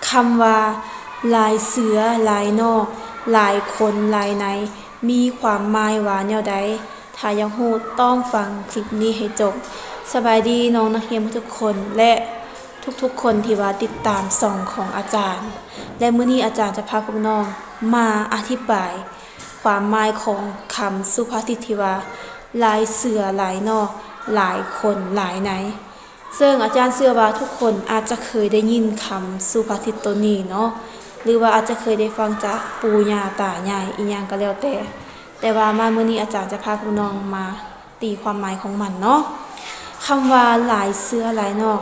ຄຳວ່າ ຫຼາຍເສືອຫຼາຍນອກ, ຫຼາຍຄົນຫຼາຍໃນ ມີຄວາມໝາຍວ່າແນວໃດ? ຖ້າຢາກຮູ້ຕ້ອງຟັງຄລິບນີ້ໃຫ້ຈົບ. ສະບາຍດີນ້ອງນັກຮຽນທຸກໆຄົນ ແລະ ທຸກໆຄົນທີ່ວ່າຕິດຕາມຊ່ອງຂອງອາຈານ. ແລະ ມື້ນີ້ອາຈານຈະພາພວກນ້ອງມາອະທິບາຍຄວາມໝາຍຂອງຄຳສຸພາສິດທີ່ວ່າ ຫຼາຍເສືອຫຼາຍນອກ, ຫຼາຍຄົນຫຼາຍໃນ. ເຊິ່ງອາຈານເຊື່ອວ່າທຸກຄົນອາດຈະເຄີຍໄດ້ຍິນຄຳສຸພາສິດໂຕນີ້ເນາະ ຫຼືວ່າອາດຈະເຄີຍໄດ້ຟັງຈາກປູ່ຍ່າຕາຍາຍອີ່ຫຍັງກໍແລ້ວແຕ່. ແຕ່ວ່າມາມື້ນີ້ອາຈານຈະພາພວກນ້ອງມາຕີຄວາມໝາຍຂອງມັນເນາະ. ຄຳວ່າຫຼາຍເສືອຫຼາຍນອກ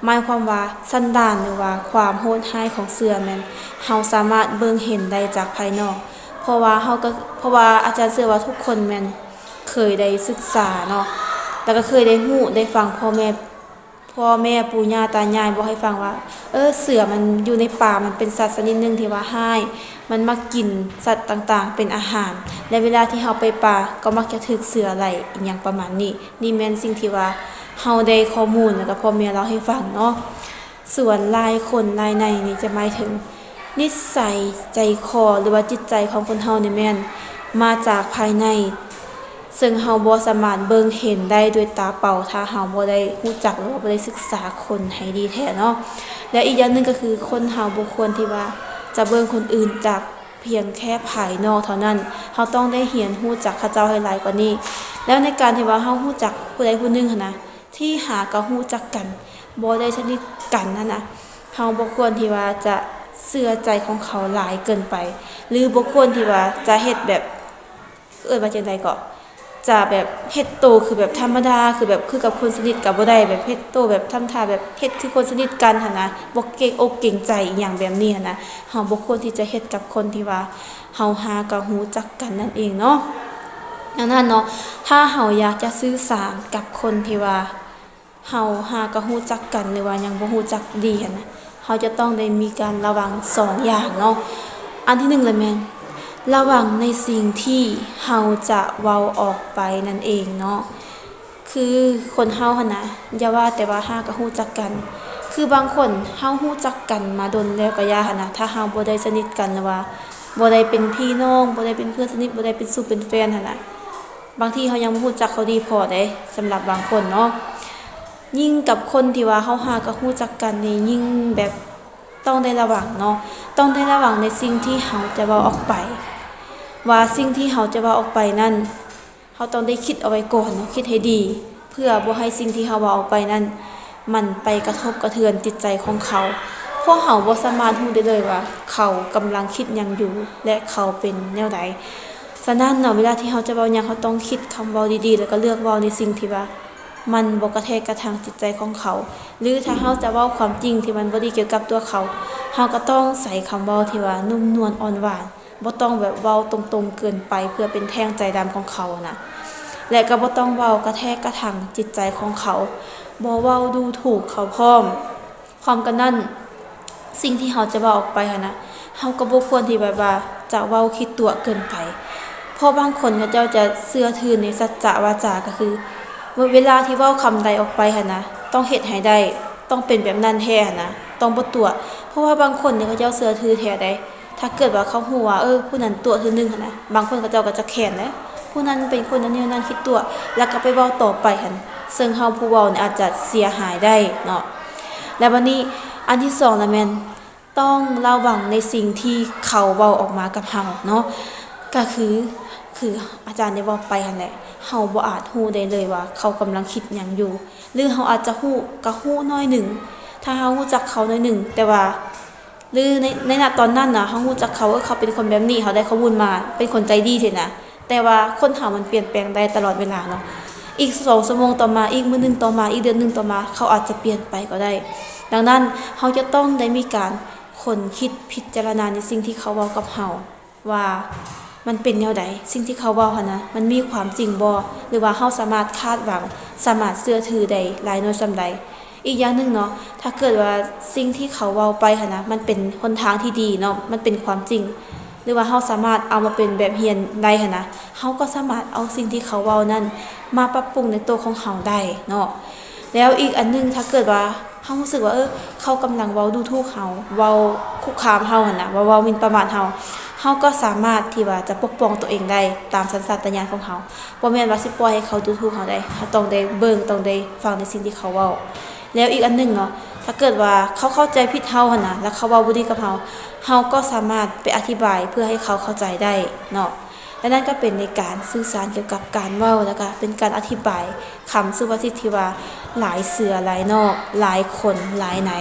ໝາຍຄວາມວ່າສັນດານ ຫຼືວ່າຄວາມໂຫດຮ້າຍຂອງເສືອແມ່ນເຮົາສາມາດເບິ່ງເຫັນໄດ້ຈາກພາຍນອກ ເພາະວ່າເຮົາກໍ ເພາະວ່າອາຈານເຊື່ອວ່າທຸກຄົນແມ່ນເຄີຍໄດ້ສຶກສາເນາະ ແລ້ວກໍເຄີຍໄດ້ຮູ້ໄດ້ຟັງພໍ່ແມ່ ພໍ່ແມ່ປູ່ຍ່າຕາຍາຍບອກໃຫ້ຟັງວ່າ ເອີ ເສືອມັນຢູ່ໃນປ່າ ມັນເປັນສັດຊະນິດໜຶ່ງທີ່ວ່າຮ້າຍ ມັນມັກກິນສັດຕ່າງໆເປັນອາຫານ ແລະ ເວລາທີ່ເຮົາໄປປ່າກໍມັກຈະຖືກເສືອໄລ່ ອີ່ຫຍັງປະມານນີ້. ນີ້ແມ່ນສິ່ງທີ່ວ່າເຮົາໄດ້ຂໍ້ມູນ ແລ້ວກໍພໍ່ແມ່ເລົ່າໃຫ້ຟັງເນາະ. ສ່ວນຫຼາຍຄົນຫຼາຍໃນນີ້ຈະໝາຍເຖິງນິດໄສໃຈຄໍ ຫຼືວ່າຈິດໃຈຂອງຄົນເຮົານີ້ແມ່ນມາຈາກພາຍໃນ ເຊິ່ງເຮົາບໍ່ສາມາດເບິ່ງເຫັນໄດ້ດ້ວຍຕາເປົ່າ ຖ້າເຮົາບໍ່ໄດ້ຮູ້ຈັກ ຫຼືວ່າບໍ່ໄດ້ສຶກສາຄົນໃຫ້ດີແທ້ເນາະ. ແລະ ອີກຢ່າງໜຶ່ງກໍຄື ຄົນເຮົາບໍ່ຄວນທີ່ວ່າຈະເບິ່ງຄົນອື່ນຈາກພຽງແຄ່ພາຍນອກເທົ່ານັ້ນ, ເຮົາຕ້ອງໄດ້ຮຽນຮູ້ຈັກເຂົາເຈົ້າໃຫ້ຫຼາຍກວ່ານີ້. ແລ້ວໃນການທີ່ວ່າເຮົາຮູ້ຈັກຜູ້ໃດຜູ້ໜຶ່ງຫັ້ນນະ ທີ່ຫາກໍຮູ້ຈັກກັນ ບໍ່ໄດ້ສະໜິດກັນຫັ້ນນະ, ເຮົາບໍ່ຄວນທີ່ວ່າຈະເຊື່ອໃຈຂອງເຂົາຫຼາຍເກີນໄປ ຫຼືບໍ່ຄວນທີ່ວ່າຈະເຮັດແບບ ເອີ້ນວ່າຈັ່ງໃດເກາະ ຈະແບບເຮັດໂຕຄືແບບທຳມະດາ ຄືແບບຄືກັບຄົນສະໜິດກໍບໍ່ໄດ້ ແບບເຮັດໂຕແບບທຳທ່າແບບເຮັດຄືຄົນສະໜິດກັນຫັ້ນນະ ບໍ່ເກງອົກເກງໃຈອີ່ຫຍັງແບບນີ້ຫັ້ນນະ. ເຮົາບໍ່ຄວນທີ່ຈະເຮັດກັບຄົນທີ່ວ່າເຮົາຫາກໍຮູ້ຈັກກັນນັ້ນເອງເນາະ. ດັ່ງນັ້ນເນາະ ຖ້າເຮົາຢາກຈະສື່ສານກັບຄົນທີ່ວ່າ ເຮົາຫາກໍຮູ້ຈັກກັນ ຫຼືວ່າຍັງບໍ່ຮູ້ຈັກດີຫັ້ນນະ, ເຮົາຈະຕ້ອງໄດ້ມີການລະວັງສອງຢ່າງເນາະ. ອັນທີໜຶ່ງລະແມ່ນ ລະວັງໃນສິ່ງທີ່ເຮົາຈະເວົ້າອອກໄປນັ້ນເອງເນາະ. ຄືຄົນເຮົາຫັ້ນນະ ຢ່າວ່າແຕ່ວ່າຫາກໍຮູ້ຈັກກັນ, ຄືບາງຄົນເຮົາຮູ້ຈັກກັນມາດົນແລ້ວກໍຢ່າຫັ້ນນະ, ຖ້າເຮົາບໍ່ໄດ້ສະໜິດກັນ ຫຼືວ່າບໍ່ໄດ້ເປັນພີ່ນ້ອງ, ບໍ່ໄດ້ເປັນເພື່ອນສະໜິດ, ບໍ່ໄດ້ເປັນຊູ້ເປັນແຟນຫັ້ນນະ, ບາງທີເຮົາຍັງບໍ່ຮູ້ຈັກເຂົາດີພໍເດ້ ສຳລັບບາງຄົນເນາະ. ຍິ່ງກັບຄົນທີ່ວ່າເຮົາຫາກໍຮູ້ຈັກກັນນີ້ ຍິ່ງແບບຕ້ອງໄດ້ລະວັງເນາະ, ຕ້ອງໄດ້ລະວັງໃນສິ່ງທີ່ເຮົາຈະເວົ້າອອກໄປ ວ່າສິ່ງທີ່ເຮົາຈະເວົ້າອອກໄປນັ້ນ ເຮົາຕ້ອງໄດ້ຄິດເອົາໄວ້ກ່ອນເນາະ, ຄິດໃຫ້ດີ ເພື່ອບໍ່ໃຫ້ສິ່ງທີ່ເຮົາເວົ້າອອກໄປນັ້ນ ມັນໄປກະທົບກະເທືອນຈິດໃຈຂອງເຂົາ. ພວກເຮົາບໍ່ສາມາດຮູ້ໄດ້ເລີຍວ່າເຂົາກຳລັງຄິດຫຍັງຢູ່ ແລະ ເຂົາເປັນແນວໃດ. ສະນັ້ນເນາະ ເວລາທີ່ເຮົາຈະເວົ້າຫຍັງ ເຮົາຕ້ອງຄິດຄຳເວົ້າດີໆ ແລ້ວກໍເລືອກເວົ້າໃນສິ່ງທີ່ວ່າມັນບໍ່ກະແທກກະທັງຈິດໃຈຂອງເຂົາ ຫຼື ຖ້າເຮົາຈະເວົ້າຄວາມຈິງທີ່ມັນບໍ່ດີກ່ຽວກັບຕົວເຂົາ, ເຮົາກໍຕ້ອງໃຊ້ຄຳເວົ້າທີ່ວ່ານຸ້ມນວນອ່ອນຫວານ, ບໍ່ຕ້ອງແບບເວົ້າຕົງໆເກີນໄປເພື່ອເປັນແທ້ງໃຈດຳຂອງເຂົານະ ແລະ ກໍບໍ່ຕ້ອງເວົ້າກະແທກກະທັງຈິດໃຈຂອງເຂົາ, ບໍ່ເວົ້າດູຖູກເຂົາພ້ອມ. ພ້ອມກັນນັ້ນ ສິ່ງທີ່ເຮົາຈະເວົ້າອອກໄປຫັ້ນນະ ເຮົາກໍບໍ່ຄວນທີ່ແບບວ່າຈະເວົ້າຂີ້ຕົວະເກີນໄປ, ເພາະບາງຄົນເຂົາເຈົ້າຈະເຊື່ອຖືໃນສັດຈະວາຈາ ກໍຄື ເວລາທີ່ເວົ້າຄຳໃດອອກໄປຫັ້ນນະ ຕ້ອງເຮັດໃຫ້ໄດ້, ຕ້ອງເປັນແບບນັ້ນແທ້ຫັ້ນນະ, ຕ້ອງບໍ່ຕົວະ. ເພາະວ່າບາງຄົນນີ້ເຂົາເຈົ້າເຊື່ອຖືແທ້ໃດ໋. ຖ້າເກີດວ່າເຂົາຮູ້ວ່າ ເອີ ຜູ້ນັ້ນຕົວະເທື່ອໜຶ່ງຫັ້ນນະ, ບາງຄົນເຂົາເຈົ້າກໍຈະແຄ້ນເດ້, ຜູ້ນັ້ນເປັນຄົນອັນນີ້ອັນນັ້ນ ຂີ້ຕົວະ, ແລ້ວກໍໄປເວົ້າຕໍ່ໄປຫັ້ນ, ເຊິ່ງເຮົາຜູ້ເວົ້ານີ້ອາດຈະເສຍຫາຍໄດ້ເນາະ. ແລ້ວບັດນີ້ ອັນທີສອງລະແມ່ນ ຕ້ອງລະວັງໃນສິ່ງທີ່ເຂົາເວົ້າອອກມາກັບເຮົາເນາະ, ກໍຄື ຄືອາຈານໄດ້ເວົ້າໄປຫັ້ນແຫຼະ, ເຮົາບໍ່ອາດຮູ້ໄດ້ເລີຍວ່າເຂົາກຳລັງຄິດຫຍັງຢູ່ ຫຼື ເຮົາອາດຈະຮູ້ ກໍຮູ້ໜ້ອຍໜຶ່ງ, ຖ້າເຮົາຮູ້ຈັກເຂົາໜ້ອຍໜຶ່ງ, ແຕ່ວ່າ ຫຼື ໃນ ໃນນະຕອນນັ້ນນະ ເຮົາຮູ້ຈັກເຂົາ ເອີ ເຂົາເປັນຄົນແບບນີ້, ເຮົາໄດ້ຂໍ້ມູນມາ ເປັນຄົນໃຈດີຊີ້ນະ, ແຕ່ວ່າຄົນເຮົາມັນປ່ຽນແປງໄດ້ຕະຫຼອດເວລາເນາະ, ອີກສອງຊົ່ວໂມງຕໍ່ມາ, ອີກມື້ໜຶ່ງຕໍ່ມາ, ອີກເດືອນໜຶ່ງຕໍ່ມາ, ເຂົາອາດຈະປ່ຽນໄປກໍໄດ້. ດັ່ງນັ້ນ ເຮົາຈະຕ້ອງໄດ້ມີການຄົ້ນຄິດພິຈາລະນາໃນສິ່ງທີ່ເຂົາເວົ້າກັບເຮົາ ວ່າມັນເປັນແນວໃດ, ສິ່ງທີ່ເຂົາເວົ້າຫັ້ນນະ ມັນມີຄວາມຈິງບໍ່ ຫຼືວ່າເຮົາສາມາດຄາດຫວັງ, ສາມາດເຊື່ອຖືໄດ້ຫຼາຍໜ້ອຍສ່ຳໃດ. ອີກຢ່າງໜຶ່ງເນາະ, ຖ້າເກີດວ່າສິ່ງທີ່ເຂົາເວົ້າໄປຫັ້ນນະ ມັນເປັນຫົນທາງທີ່ດີເນາະ, ມັນເປັນຄວາມຈິງ ຫຼືວ່າເຮົາສາມາດເອົາມາເປັນແບບຮຽນໄດ້ຫັ້ນນະ, ເຮົາກໍສາມາດເອົາສິ່ງທີ່ເຂົາເວົ້ານັ້ນມາປັບປຸງໃນໂຕຂອງເຮົາໄດ້ເນາະ. ແລ້ວອີກອັນໜຶ່ງ ຖ້າເກີດວ່າເຮົາຮູ້ສຶກວ່າ ເອີ ເຂົາກຳລັງເວົ້າດູຖູກເຮົາ, ເວົ້າ ຄຸກຄາມເຮົາຫັ້ນນະ ວ່າເວົ້າໝິ່ນປະມາດເຮົາ ເຮົາກໍສາມາດທີ່ວ່າຈະປົກປ້ອງຕົວເອງໄດ້ຕາມສັນຊາດຕະຍານຂອງເຮົາ. ບໍ່ແມ່ນວ່າຊິປ່ອຍໃຫ້ເຂົາດູຖູກເຮົາໄດ້ ເຮົາຕ້ອງໄດ້ເບິ່ງ ຕ້ອງໄດ້ຟັງໃນສິ່ງທີ່ເຂົາເວົ້າ. ແລ້ວອີກອັນໜຶ່ງເນາະ ຖ້າເກີດວ່າເຂົາເຂົ້າໃຈຜິດເຮົາຫັ້ນນະ ແລ້ວເຂົາເວົ້າບໍ່ດີກັບເຮົາ ເຮົາກໍສາມາດໄປອະທິບາຍເພື່ອໃຫ້ເຂົາເຂົ້າໃຈໄດ້ເນາະ. ແລະນັ້ນກໍເປັນໃນການສື່ສານກ່ຽວກັບການເວົ້າ ແລ້ວກໍເປັນການອະທິບາຍຄຳສຸພາສິດທີ່ວ່າ ຫຼາຍເສືອຫຼາຍນອກ ຫຼາຍຄົນຫຼາຍໃນ.